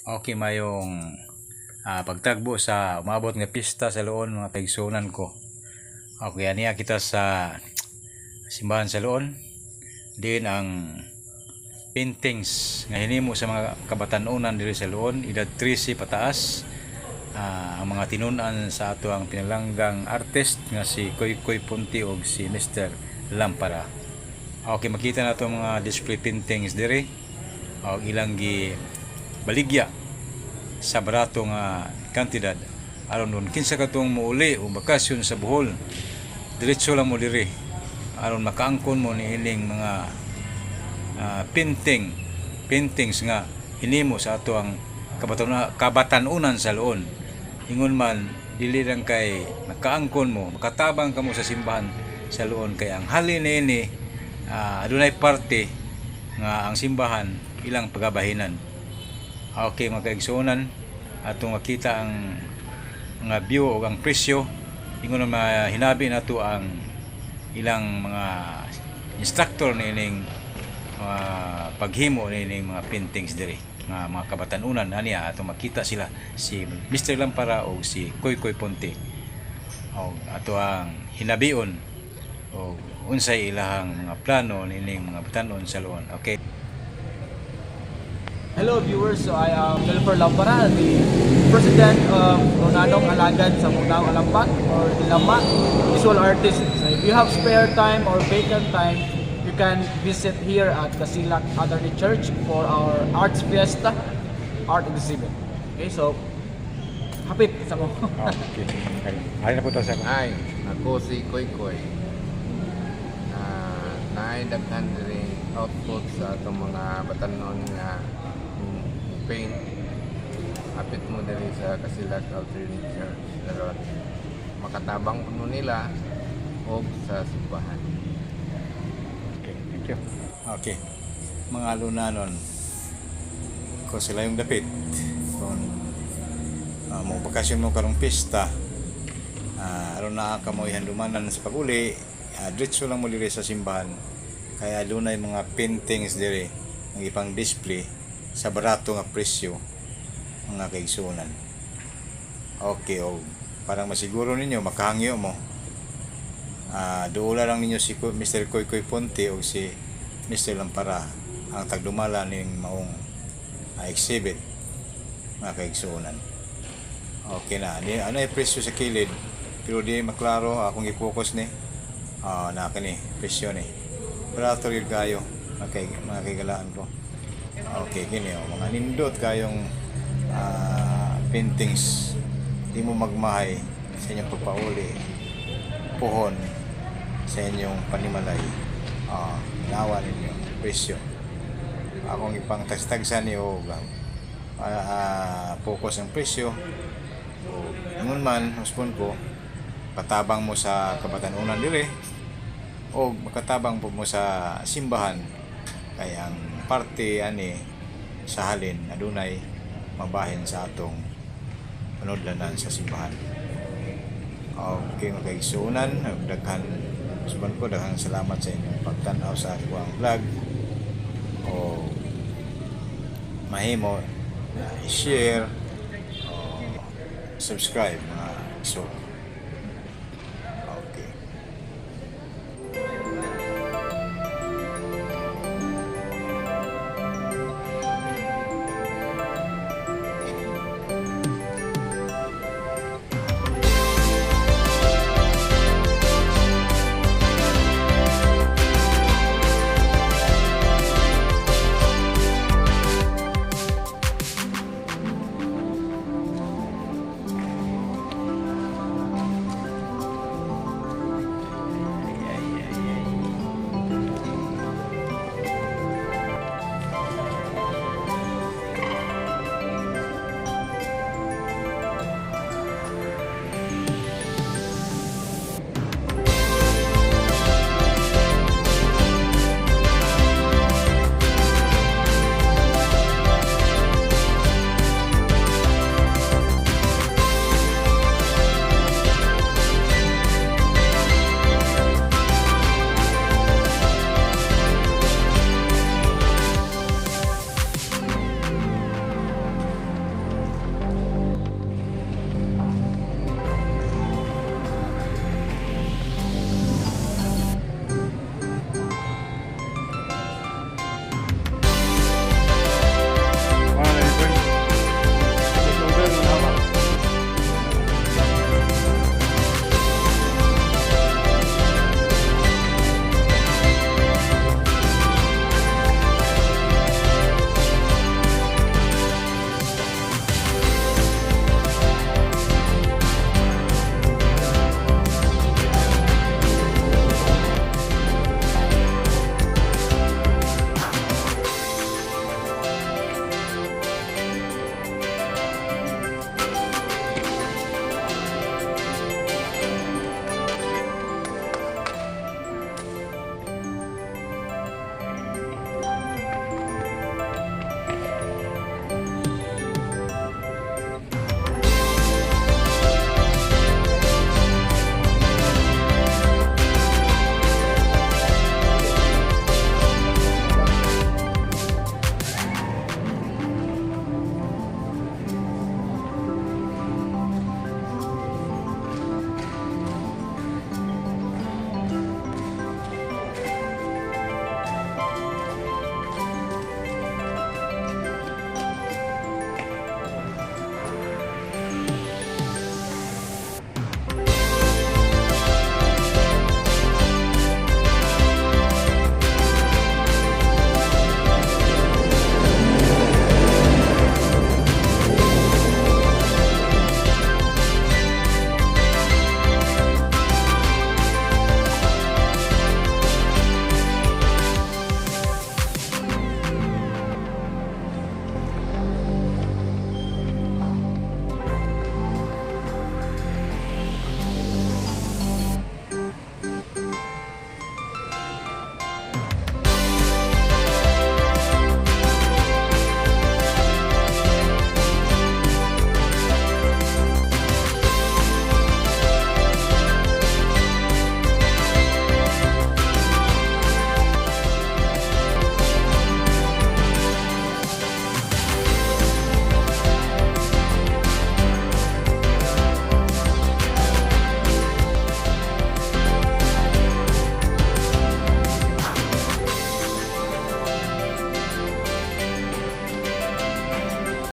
Okay, mayong pagtagbo sa umabot nga pista sa Loon, mga kaigsunan ko. Okay, aniya kita sa simbahan sa Loon. Din ang paintings nga hinimo sa mga kabatanunan diri sa Loon, edad 13 pataas. Ang mga tinun-an sa ato ang pinalanggang artist nga si Koy Koy Punti og si Mr. Lampara. Okay, makita na itong mga display paintings diri og ilang gi baligya sa barato nga kantidad aron nun kinsa katong muuli o bakasyon sa Bohol, diretso lang mo diri aron makaangkon mo niining mga paintings nga hinimo sa ato ang kabatanunan sa Loon. Ingon man, dili lang kay makaangkon mo, makatabang kamo sa simbahan sa Loon kay ang halin niini, adunay parte nga ang simbahan ilang pagabahinan. Okay, mga kaigsuonan, atong makita ang mga view o ang presyo. Ingon na hinabi nato ang ilang mga instructor niining mga paghimo niining mga paintings diri nga mga kabatanunan. Aniya atong makita sila, si Mr. Lampara o si Koy Koy Ponte, o ato ang hinabion o unsay ilahang mga plano niining mga batanon sa Loon. Okay. Hello viewers, so I am Jennifer Lampara, the president of Lunanong Alagad sa Mugnaong Alampak or the Lama Visual Artist. So if you have spare time or vacant time, you can visit here at Kasilak Alternate Church for our Arts Fiesta art exhibit. Okay, so hapit sa mo. Okay, ay na po to sa Ay, ako si Koy Koy. Naay daghan diri output sa atong mga batanon nga paint. Hapit mo diri sa Kasilak Alternate Church. Pero makatabang kuno nila og sa simbahan. Okay, thank you. Okay. Mga lunanon ko sila yung dapit. Kung mo bakasyon mo karong pista, aron na ka mo ihandumanan sa pag-uli, diretso lang mo diri sa simbahan. Kaya dunay mga paintings diri ang ipang display sa barato nga presyo, mga kaigsunan. Okay, o parang masiguro ninyo makahangyo mo. Duula lang ninyo si Mr. Koy Koy Ponte o si Mr. Lampara, ang tagdumala ning maong exhibit, mga kaigsuonan. Okay na. Di, ano yung presyo sa kilid? Pero di maklaro akong i-focus ni. Na kani presyo ni. Barato rin kayo, mga kaigalaan ko. Okay, kini oh, mga nindot kayong paintings. Di mo magmahay sa inyong pagpauli puhon sa inyong panimalay. Nawa ninyo presyo. Akong ipang tagstagsan ni og focus ang presyo. O ingon man, usbon ko, patabang mo sa kabatanunan dire o makatabang po mo sa simbahan kay ang parte ani sa halin adunay mabahin sa atong panudlanan sa simbahan. Okay, mga kaigsuonan, daghan usban ko, daghang salamat sa inyong pagtan-aw sa akong vlog o mahimo na i-share o subscribe, mga igsoon.